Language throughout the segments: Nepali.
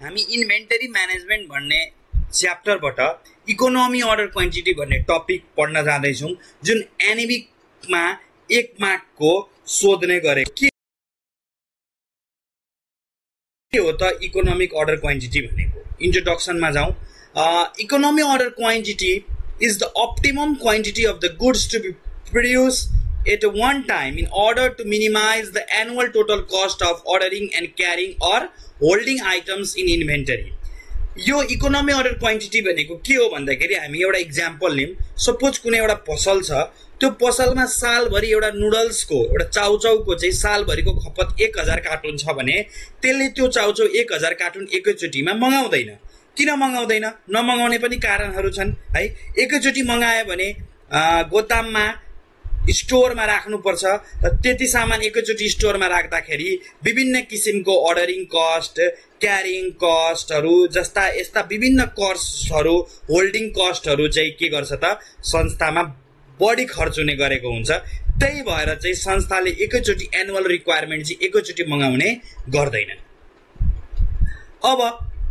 हामी इन्भेन्टरी म्यानेजमेन्ट भन्ने च्याप्टरबाट इकोनोमी अर्डर क्वान्टिटी भन्ने टपिक पढ्न जाँदैछौँ, जुन एनईबीमा 1 मार्कको सोध्ने गरेको के हो त इकोनोमिक अर्डर क्वान्टिटी भनेको। इन्ट्रोडक्सनमा जाउँ। Economy order quantity is the optimum quantity of the goods to be produced at one time in order to minimize the annual total cost of ordering and carrying or holding items in inventory. यो इकोनोमी अर्डर क्वान्टिटी भनेको के हो भन्दाखेरि हामी एउटा इक्जाम्पल लियौँ। सपोज कुनै एउटा पसल छ, त्यो पसलमा सालभरि एउटा नुडल्सको एउटा चाउचाउको चाहिँ सालभरिको खपत 1000 कार्टुन छ भने त्यसले त्यो चाउचाउ 1000 कार्टुन एकैचोटिमा मगाउँदैन। किन मगाउँदैन? नमगाउने पनि कारणहरू छन् है। एकैचोटि मगायो भने गोदाममा स्टोरमा राख्नुपर्छ र त्यति सामान एकैचोटि स्टोरमा राख्दाखेरि विभिन्न किसिमको अर्डरिङ कस्ट, क्यारिङ कस्टहरू जस्ता यस्ता विभिन्न कस्टहरू, होल्डिङ कस्टहरू चाहिँ के गर्छ त संस्थामा बढी खर्च हुने गरेको हुन्छ। त्यही भएर चाहिँ संस्थाले एकैचोटि एनुअल रिक्वायरमेन्ट चाहिँ एकैचोटि मगाउने गर्दैनन्। अब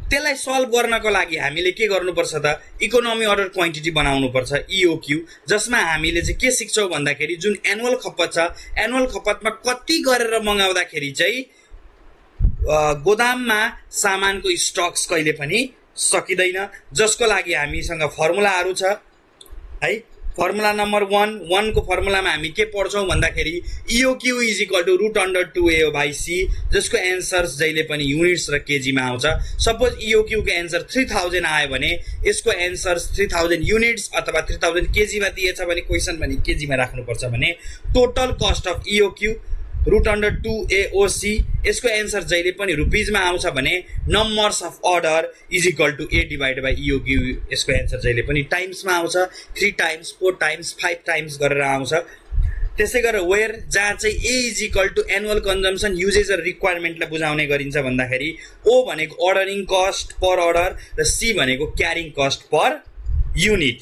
त्यसलाई सल्भ गर्नको लागि हामीले के गर्नुपर्छ त इकोनोमी अर्डर क्वान्टिटी बनाउनुपर्छ, इओक्यू, जसमा हामीले चाहिँ के सिक्छौँ भन्दाखेरि जुन एनुअल खपत छ, एनुअल खपतमा कति गरेर मगाउँदाखेरि चाहिँ गोदाममा सामानको स्टक्स कहिले पनि सकिँदैन, जसको लागि हामीसँग फर्मुलाहरू छ है। फर्मुला नम्बर 1 को फर्मुलामा हामी के पढ्छौँ भन्दाखेरि इओक्यू इज इक्वल टु √_2AO/C, जसको एन्सर्स जहिले पनि युनिट्स र केजीमा आउँछ। सपोज इओक्यू को एन्सर 3000 आयो भने यसको एन्सर्स 3000 युनिट्स अथवा 3000 केजीमा दिएछ भने क्वेसन भने केजीमा राख्नुपर्छ भने टोटल कस्ट अफ इओक्यू √2AOC, यसको एन्सर जहिले पनि रुपिजमा आउँछ भने numbers of order is equal to A divided by EOQ, यसको एन्सर जहिले पनि टाइम्समा आउँछ। 3 टाइम्स 4 टाइम्स 5 टाइम्स गरेर आउँछ। त्यसै गरेर वेयर जहाँ चाहिँ A is equal to annual consumption usages र रिक्वायरमेन्टलाई बुझाउने गरिन्छ भन्दाखेरि O भनेको अर्डरिङ कस्ट पर अर्डर र C भनेको क्यारिङ कस्ट पर युनिट।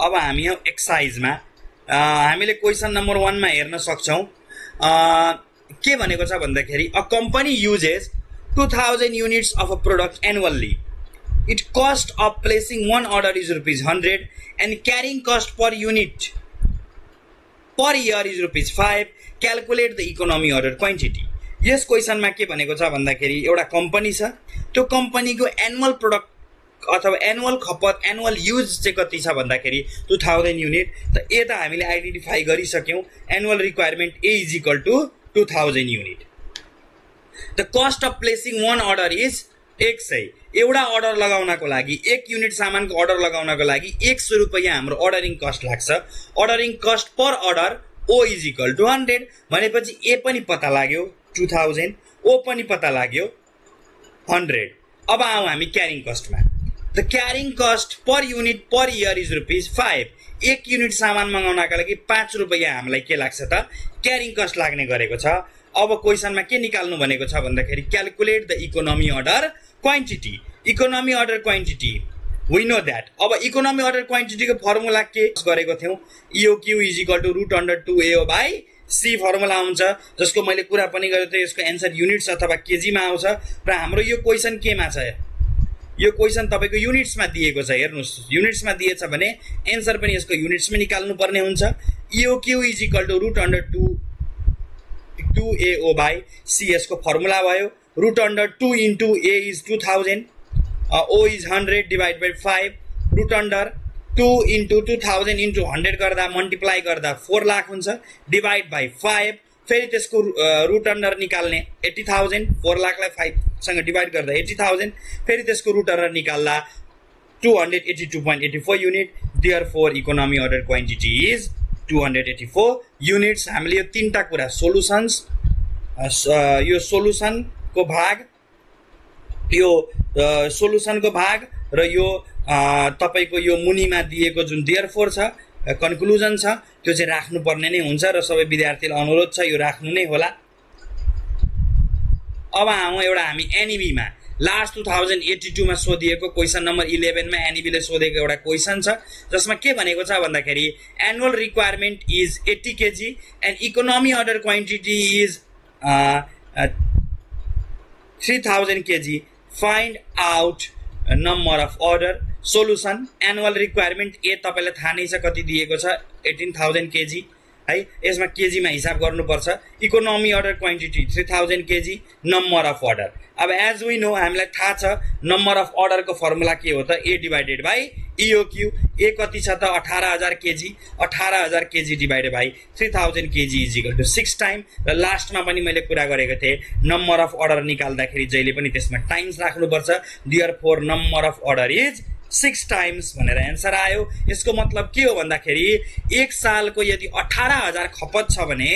अब हामी यो एक्सर्साइजमा हामीले क्वेसन नम्बर 1 मा हेर्न सक्छौँ। के भनेको छ भन्दाखेरि a company uses 2000 units of a product annually. It cost of placing 1 order is ₹100 and carrying cost per unit per year is ₹5। Calculate the economy order quantity. यस क्वेसनमा के भनेको छ भन्दाखेरि एउटा कम्पनी छ, त्यो कम्पनीको एनुअल प्रोडक्ट अथवा एनुअल खपत, एनुअल युज चाहिँ कति छ भन्दाखेरि 2000 युनिट। त ए त हामीले आइडेन्टिफाई गरिसक्यौँ। Annual requirement A is equal to 2000 unit. The cost of placing 1 order is 100। एउटा अर्डर लगाउनको लागि 1 युनिट सामानको अर्डर लगाउनको लागि 100 रुपैयाँ हाम्रो अर्डरिङ कस्ट लाग्छ। Ordering cost per order O is equal to 100 भनेपछि A पनि पत्ता लाग्यो 2000, O पनि पत्ता लाग्यो 100। अब आउँ हामी carrying कस्टमा। The carrying cost per unit per year is ₹5। 1 unit सामान मगाउनका लागि 5 रुपैयाँ हामीलाई के लाग्छ त क्यारिङ कस्ट लाग्ने गरेको छ। अब क्वेसनमा के निकाल्नु भनेको छ भन्दाखेरि calculate the economy order quantity. Economy order quantity we know that. अब इकोनोमी अर्डर क्वान्टिटीको फर्मुला के गरेको थियौँ, EOQ is equal to √2AO/C formula हुन्छ, जसको मैले कुरा पनि गरेको थिएँ। यसको एन्सर युनिट्स अथवा केजीमा आउँछ र हाम्रो यो क्वेसन केमा छ, यो क्वेसन तपाईको युनिट्समा दिएको छ। हेर्नुस्, युनिट्समा दिएछ भने एन्सर पनि यसको युनिट्समा निकाल्नु पर्ने हुन्छ। इओक्यू इज इक्वल टु √2AO/C यसको फर्मुला भयो। √2 into A is 2000, O is 100 divide by 5, √2 into 2000 into 100 गर्दा मल्टिप्लाई गर्दा 4 लाख हुन्छ, डिभाइड बाई 5। फेरि त्यसको रुट अन्डर निकाल्ने 80,000, 4 लाखलाई 5 सँग डिभाइड गर्दा 80,000, फेरि त्यसको रुट अन्डर निकाल्दा 282.84 unit. Therefore economy order quantity is 284 units. हामीले यो 3टा कुरा सोलुसन्स, यो सोलुसनको भाग, यो सोलुसनको भाग र यो तपाईको यो मुनिमा दिएको जुन देयरफोर छ, कन्क्लुजन छ, त्यो चाहिँ राख्नुपर्ने नै हुन्छ र सबै विद्यार्थीलाई अनुरोध छ यो राख्नु नै होला। अब आउँ एउटा हामी एनईबीमा लास्ट 2082 मा सोधिएको क्वेसन नम्बर 11 मा एनईबीले सोधेको एउटा क्वेसन छ, जसमा के भनेको छ भन्दाखेरि annual requirement is 80 KG and economy order quantity is 3000 kg. Find out number of order. Solution. Annual requirement A तपाईलाई थाहा नै छ कति दिएको छ 18000 kg है यसमा केजी मा हिसाब गर्नुपर्छ economy order quantity 3000 kg number of order अब एज वी नो हामीलाई थाहा छ नम्बर अफ अर्डर को फर्मुला के हो त A divided by EOQ A कति छ त 18000 kg 18000 kg divided by 3000 kg is equal to 6 time र लास्टमा पनि मैले कुरा गरेको थिए नम्बर अफ अर्डर निकाल्दाखेरि जहिले पनि त्यसमा टाइम्स राख्नुपर्छ therefore number of order is 6 times भनेर आन्सर आयो यसको मतलब के हो भन्दाखेरि एक सालको यदि 18000 खपत छ भने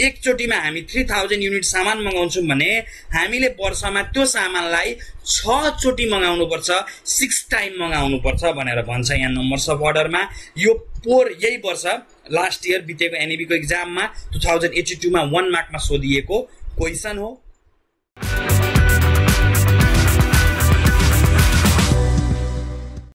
एकचोटीमा हामी 3000 युनिट सामान मगाउँछौं भने हामीले वर्षमा त्यो सामानलाई 6 चोटी मगाउनु पर्छ 6 टाइम मगाउनु पर्छ भनेर भन्छ यहाँ नम्बर्स अफ अर्डरमा यो पोर यही वर्ष लास्ट इयर बितेको एनईबी को एक्जाममा 2082 मा 1 मार्कमा सोधिएको क्वेशन हो